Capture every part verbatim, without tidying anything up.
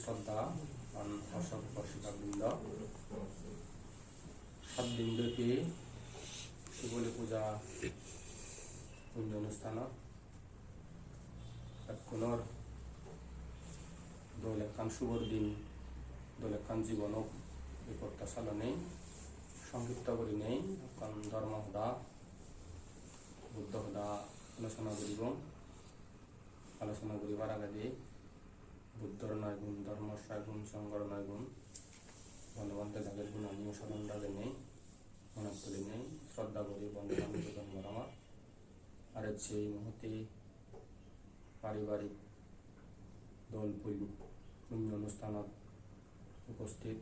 Shraddhaban Upasak Upasika brindo, sat din byapi Siboli puja punyo onusthanot bekkunor dol ekkan subor din, dol ekkan jibon ok, ei protyasha lonei songkipto gurinei ekkan dhormo hoda, Buddho hoda alochona guribong. Alochona guribar agedi Buddhor noi gun, Dhormor noi gun, Songhor noi gun, Bhante dagir gunani soron ragenei, monot tulinei, shraddha guri bondona nibedon gorongor. Ar ecche ei muhutte paribarik dol pul-, punyo onusthanot uposthit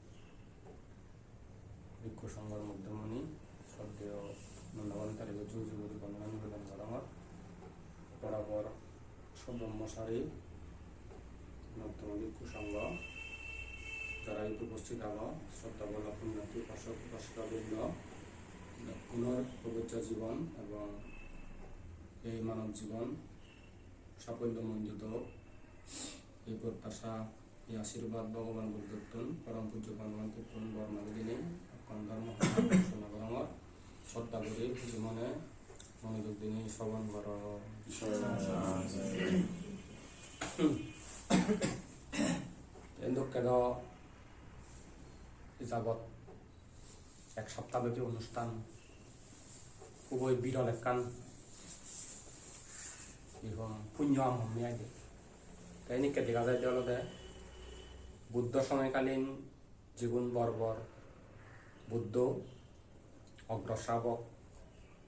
Bhikkhu Songhor moddhemuni, shraddheyo Nanda Bhante dagire juju guri bondona nibedon gorongor. Porapor Sodhormosari, Nottomo Bhikkhu Songho, jara idu uposthit ago, shraddha bala punyarthi upasok upasika brindo, bekkunor pobitro jibon ebong ei manob jibon saffollo mondito, ei protyasha, ei ashirbad Bhogoban Buddhottun, porom pujjo Bhante Bhantettun bor magi dinei, ekkan dhormo hoda alochona gorongor. Shraddha guri huji mone monojog dinei srobon goro. Ei dokke do ei jabot ek sapta byapi onusthan, huboi birol ekkan, hi hom, punyo ham homme aide. Te enikke dega jaide olode Buddho somoykalin jigun bor bor Buddho, ogro srabok,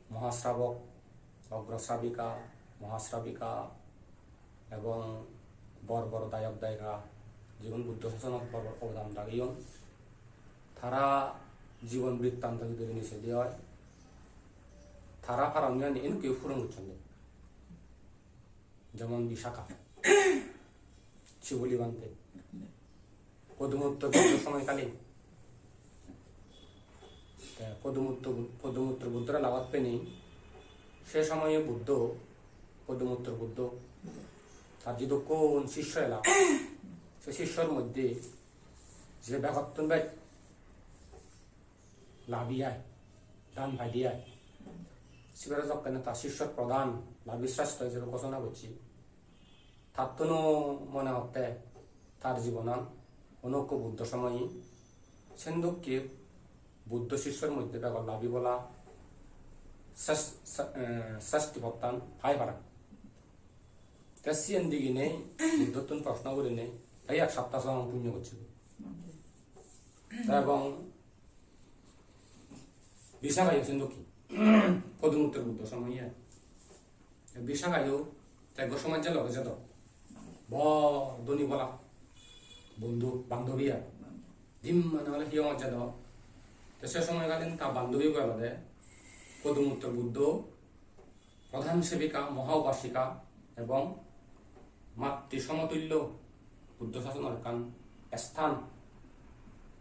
mohasrabok, ogro srabika, mohasrabika ebong bor bor dayok dayika, jigun Buddho sasonot bor bor obodan rageyon, tara jibon brittanto judi rini sedi oi, tara paramiyani enekkeyo puron gocchonde. Jemon Visakha, Siboli Bhante, Podumuttor Buddho somoykalin. Te Podumuttor Bu-, Podumuttor Buddhore lagot penei, se somoye Buddho, Podumuttor Buddho, tar jidukkun sisyo ela, se sisyor moddhe je begottun bej labi ai, dan paide ai, sibere jokkene ta sisyor prodhan labi sreshto ijebe ghosona gocche. Tattuno mone hotte tar jibonan onokko Buddho somoye sendokke Buddho sisyor moddhe begor labi bola sres-, sre-, eh, sreshti pottan pai para. Te siyen diginei Buddhottun proshno gurinei, ei ek sapta song punyo gocche. Te ebong Visakhayo sendokke, Podumuttor Buddho somoye. Visakhayo te ekko somajje loge jedo. Bor dhoni bola bondhu, bandhobi ar. Dimmane ole hiyongot jedo. Te se somoykalin ta bandhobi bo olode Podumuttor Buddho, prodhan sevika, moha upasika ebong matri somotullo Buddho sasonor ekkan sthan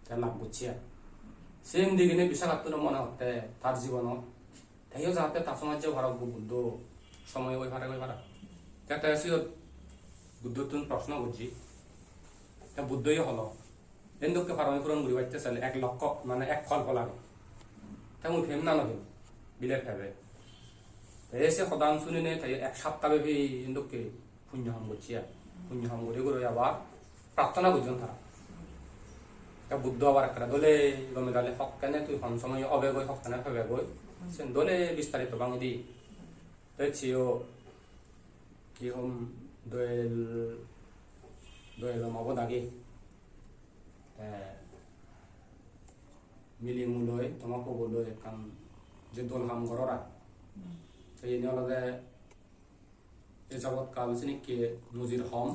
te lab gocche ar. Sen diginei Visakhattuno mone hotte tar jibonot teyo jahate ta somajje parok Buddho somoy oi pare, oi pare. Te, te siyot Buddhottun proshno gojje. Te Buddhoyo holo, "Endokke parami puron guribatte sele ek lokkho, mane ek kolpo lage. Te mui pem na no pem?" Bile pebe. Te se hodan suninei te ek sapta byapi endokke punyo ham gocche ar. Punyo ham guri guri abar prarthona gojjon tara. Te Buddho abar ekkere dole gome dale, "Hokkene tui hon somoy obegoi, hokkene pebegoi, sen dole bistarito bangedi." Te siyo hi hom, doyel, doyel hom obo dagi. Te mili muloi, toma poboloi ekkan je dol ham goror ai. Te iyeni olode e jabot kal sinikke nojir hom,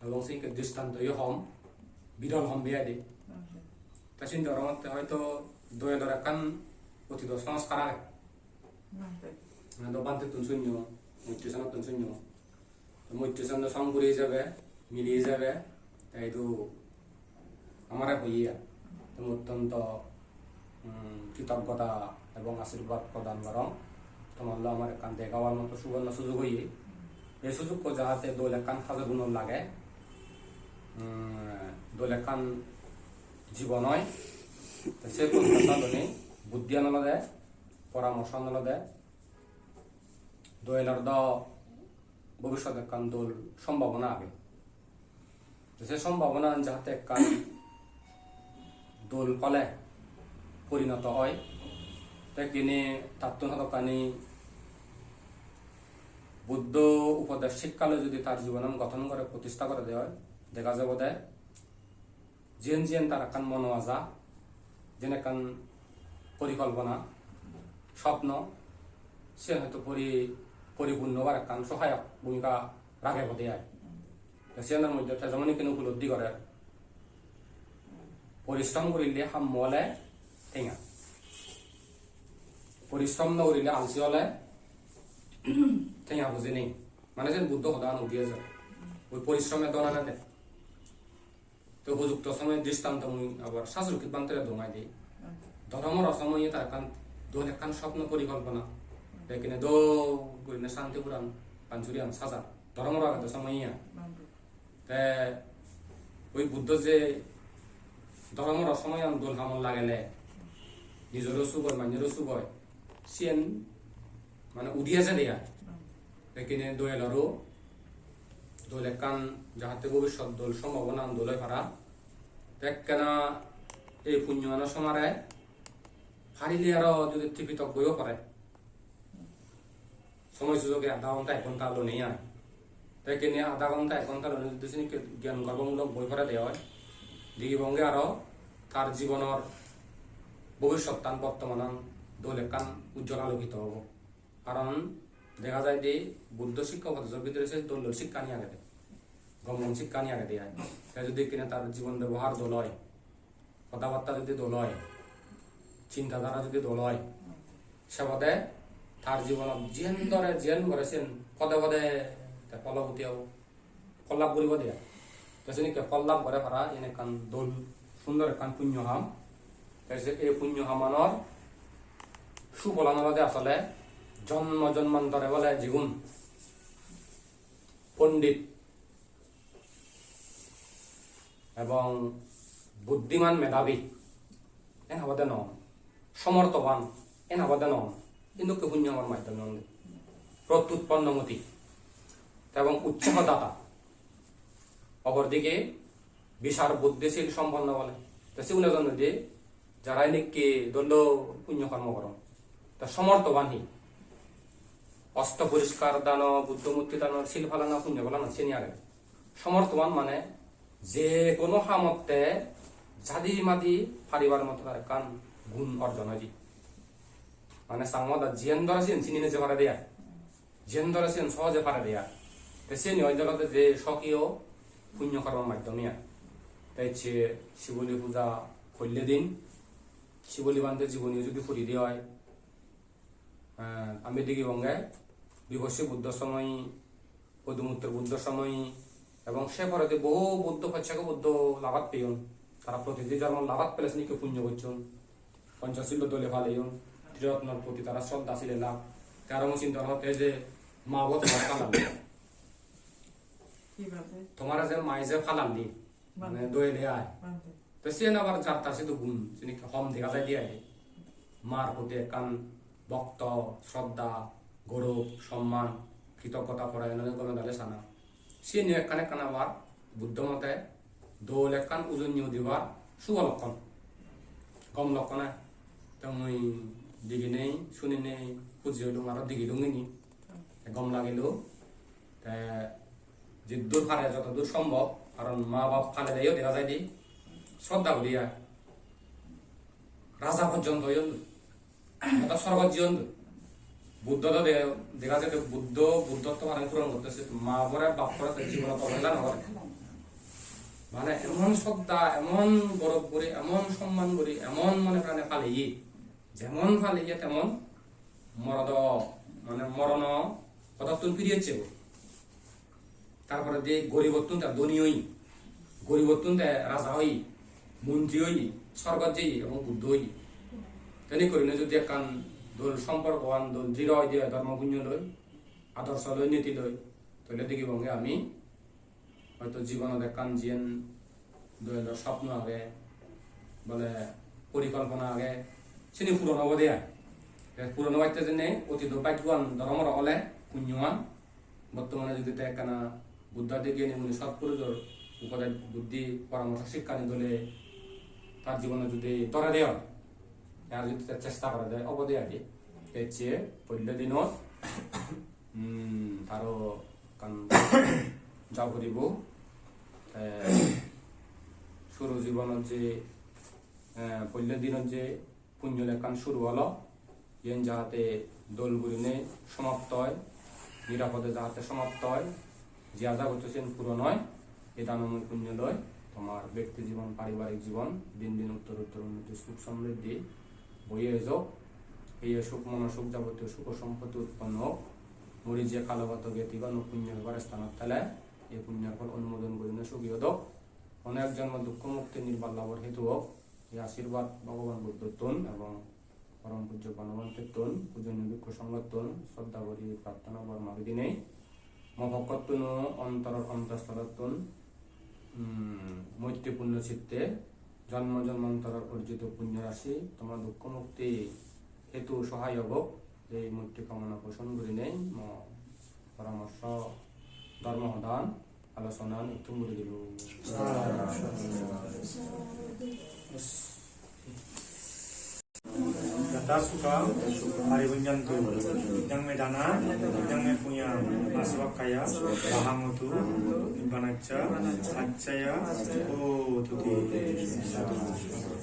ebong sinikke dristantoyo hom, birol hom biyai de. Te sindi orotte hoito doyelor ekkan otido sanskar age. Mane do Bhantettun sunyo, Moitri Senottun sunyo. Te Moitri Seno song guri ijebe, mili ijebe, te idu amare hoye, "Tumi ottonto, um, kritoggota ebong ashirbad prodan gorong. Tomar loi amar ekkan dega obar moto suborno sujug oye. Ei sujukko jahate dol ekkan hajor gunor lage, dol ekkan jibon oi. Te se porikolpona loi buddhiyan olode, poramorsoan olode, doelor do bobissot ekkan dol sombhabona age. Te se sombhabonan jahate ekkan dol phole porinoto oi, te kini tattun hodokkani Buddho upodesh sikka loi jodi tar jibonan gothon gore, protistha gore de oi, dega jabo de jiyen jiyen tar ekkan mono aja, jiyen ekkan porikolpona, sopno, siyen hoyto pori-, poripunno obar ekkan sohayok bhumika ragebo de ai. Te siyanor moddhe te jemon ikkine upolobdhi gore, porishrom gurile hammo ole tenga, porishrom no gurile alsi ole tenga buji nei. Mane sen Buddho hodagan udi eje, oi porishrome dhon ane de. To upojukto somoy dristanto mui abar Sasrukit Bhantore dong ai de. Dhoromor osomoye tar ekkan dol ekkan sopno porikolpona. Te ikkine dol gurine Santipuran Panchuriyan sajar. Dhoromor agede somoye. Te oi Buddho je dhoromor osomoyan dol hamot lagele, nijoro suk oi, manjoro suk oi, siyen mane udi eje de ai. Te ikkine doeloro dol ekkan, jahate bobissot dol sombhabona dol oi para. Te ekkena ei punyoano somare parile aro jodi Tripitokko yo pore, somoy sujoge adha ghonta ek ghonta lonei ai. Te ikkine adha ghonta ek ghonta lonei jodi sinikke gyan gorbomulok boi pore de oi, digibonge aro tar jibonor bobissottan bortomanan dol ekkan ujjwal alokito obo. Karon dega jai de Buddho sikka upodejo bidire se dol dol sikkani agede, gom gom sikkani agede ai. Te jodi ikkine tar jibon bebohar dol oi, hodabatta jodi dol oi, chinta dhara jodi dol oi, sebode tar jibonot jiyen dore jiyen gore siyen pode pode te pholoboti obo. Phol lab guribo de ai. Te sinikke phol lab gore para, iyen ekkan dol, sundor ekkan punyo ham. Te se ei punyo hamanor subolan olode asole jonmo jonmantore bole jigun pondit ebong buddhiman medhabi, en obode no, somorthoban, en obode no, hintu ke punyo hamar maddhome onde. Protyutponnamoti, te ebong utsahodata, opordige bichar buddhisil somponno bole. Te sigun ejon hoide jara nekke dol dol punyo kormo goron. Te somorthoban hi? Osto poriskar dano, Buddho murti dano, sil palana, punyo palana, sini age. Somorthoban mane je hono hamotte jadi madi paribar moto tar ekkan gun orjon oye. Mane Changma hodot jiyen dore siyen sini neje pare de ai. Jiyen dore siyen sohoje pare de ai. Te siyeni oide olode je sokkiyo punyo kormor maddhome ai. Te ecche Siboli puja holle din, Siboli bhante jiboniyo jodi puri de oi, eh, ami degibonge Bibossi Buddho somoy, Podumuttor Buddho somoy, ebong se poredi bohu Buddho, paccheko Buddho labat peyon. Tara protiti jormo labat pele sinikke punyo gocchon. Ponchosil dole paleyon, Triratnor proti tara sroddha sile lak. Te aro mui sinta gorong te je ma bo tomar phalali. Hi bhante? Tomare je mai je phalali, mane doile ai. Bhante. Te siyen abar jar tar sidu gun, sini hom dega jai de ai. Mar proti ekkan bhokto, sroddha, gorob, somman, kritoggota porayon gome dale sana. Siyeni ekkan ekkan abar Buddho mote dol ekkan ujunni udibar subo lokkon, gom lokkon ai. Te mui diginei, suninei huji oilung, aro digilung ini. Te gom lagilo. Te jiddur pare, jotodur sombhob, karon ma bap paledeyo dega jaide sroddha guri ai. Raja porjonto oyon. Ota sorgot jiyon do. Buddho do de-, dega jai de Buddho, Buddhotto mane puron gotte se ma bore bap bore te jibonot obhela no gore. Mane emon sroddha, emon gorob guri, emon somman guri, emon mone prane paleye. Jemon paleye temon morodo, mane morono hodottun piri ecche bo. Tar poredi goribottun te dhoni oye, goribottun te raja oye, montri oye, sorgot jeye ebong Buddho oye. Teni gurinei jodi ekkan dol somporkoan dol diro oide oi dhormo punyo loi, adorso loi, niti loi, tole degibonge ami hoito jibonot ekkan jiyen dole dale sopno age, bole porikolpona age, sini puron obode ai. Te puron obatte jenne otido bhagyoban dhoromoro ole punyoan. Bortomane jodi te ekkana Buddho de gyani muni sotpurusor upodej buddhi poramorso sikkani dole tar jibone jodi dhore de oi, ar jodi te chesta gore de obode ai, te ecche poillo dinot, hmm, taro ekkan ja puribo. Te suru jibonot je, eh, poillo dinot je punyo lekkan suru olo, yen jahate dol gurinei somapto oi, nirapode jahate somapto oi, je aja goccho siyen puron oi, ei danomoi punyo loi tomar bekti jibon, paribarik jibon din din uttor uttor unnoti, suk somriddhi boye ejok, ei suk mono suk, jabotiyo suk sompotti utponno ok, muri je kalo bato geti gono punyo hebar sthanot thele, ei punyor phol onumodon gurinei sugi odok, hono ek jonmo dukko mukti nirban labor hetu ok. Ei ashirbad Bhogoban Buddhottun ebong porom pujjo Banabhantettun, pujoniyo bhikkhu songhottun sroddha guri prarthona bor magi dinei, mo pokkottuno ontoror ontorsthalottun, mm, moitri punno chitte jonmo jonmantoror orjito punyo rasi toma dukko mukti hetu sohayok ok. Ei moitri kamona poson gurinei mo poramorso dhormo hodan alochonan ektum guri dilung. Yatha sukha paribhunjantu, idamme dana, idamme punya, asvakkaya, ahamotu, nibbanassa, accaya, hotu te. Sadhu.